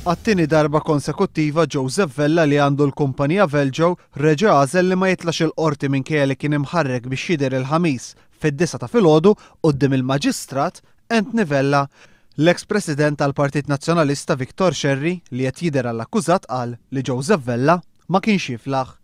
Għat-tieni darba konsekuttiva Joseph Vella li għandu l-kumpanija Veljo reġa' għażel li ma jitlax il-Qorti minkejja li kien imħarrek biex jidher il-Ħamis fid-disgħa ta' filgħodu quddiem il-Maġistrat Anthony Vella. L-eks President tal-Partit Nazzjonalista Victor Scerri li qed jidher għall-akkużat qal li Joseph Vella ma kienx jiflaħ.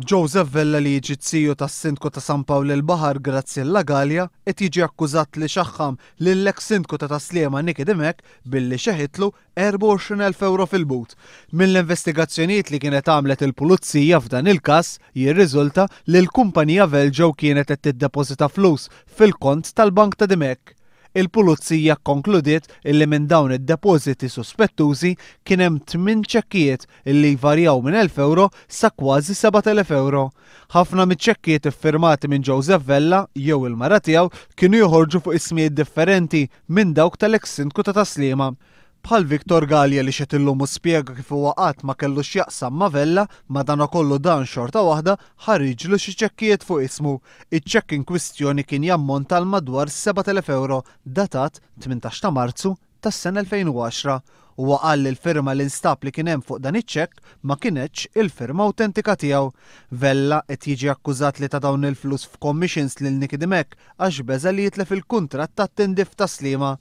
Joseph Vella li jiġi z-ziju tas-Sindku ta' San Pawl il-Baħar Graziella Galea qed jiġi akkużat li xaħħam lill-eks Sindku ta' Tas-Sliema Nicky Dimech billi xeħitlu 24,000 ewro fil-but. Mill-investigazzjonijiet li kienet għamlet il-Pulizija f'dan il-każ jirriżulta li l-kumpanija Veljo kienet qed tiddepożita flus fil-kont tal-bank ta' Dimech. Il-Pulizija kkonkludiet illi minn dawn id-depożiti suspettużi kien hemm tminn ċekkijiet illi jvarjaw minn 1,000 ewro sa kważi 7,000 ewro. Ħafna miċ-ċekkijiet iffirmati minn Joseph Vella jew il-mara tiegħu kienu joħorġu fuq ismijiet differenti minn dawk tal-eks Sindku ta' Tas-Sliema. Bħal Victor Galea li xehed illum u spjega kif huwa qatt ma kellu x'jaqsam ma' Vella, madankollu dan xorta waħda ħariġlu xi ċekkijiet fuq ismu. Iċ-ċekk in kwistjoni kien jammonta għal madwar 7,000 ewro, datat 18 ta' Marzu tas-sena 2010. Huwa qal li l-firma li nstab li kien hemm fuq dan iċ-ċekk ma kinetx il-firma awtentika tiegħu. Vella qed jiġi akkużat li ta dawn il-flus f'commissions lil Nicky Dimech għax beża' li jitlef il-kuntratt tat-tindif f'Tas-Sliema.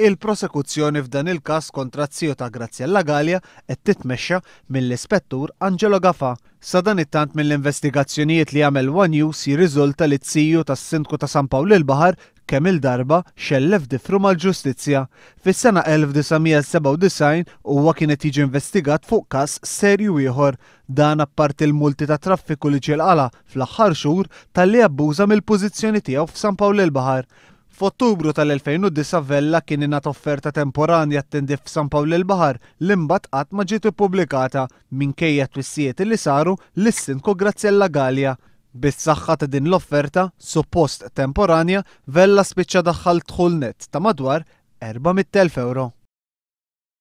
Il-prosekuzzjoni f'dan il-każ kontra z-ziju ta' Graziella Galea qed titmexxa mill-Ispettur Angelo Gafà. Sadanittant mill-investigazzjonijiet li għamel one News jirriżulta li z-ziju tas-Sindku ta' San Pawl il-Baħar kemm-il darba xellef difru mal-ġustizzja. Fis-sena 1997 huwa kien qed jiġi investigat fuq każ serju ieħor. Dan apparti l-multi tat-traffiku li ġie l-qala' fl-aħħar xhur talli abbuża mill-pożizzjoni tiegħu f'San Pawl il-Baħar. F'Ottubru tal-2009 Vella kien ingħata offerta temporanja għat-tindif f'San Pawl il-Baħar li mbagħad qatt ma ġiet ippubblikata minkejja t-twissijiet li saru lis-Sindku Graziella Galea. Bis-saħħa ta' din l-offerta, suppost temporanja, Vella spiċċa daħħal dħul nett ta' madwar 400,000 ewro.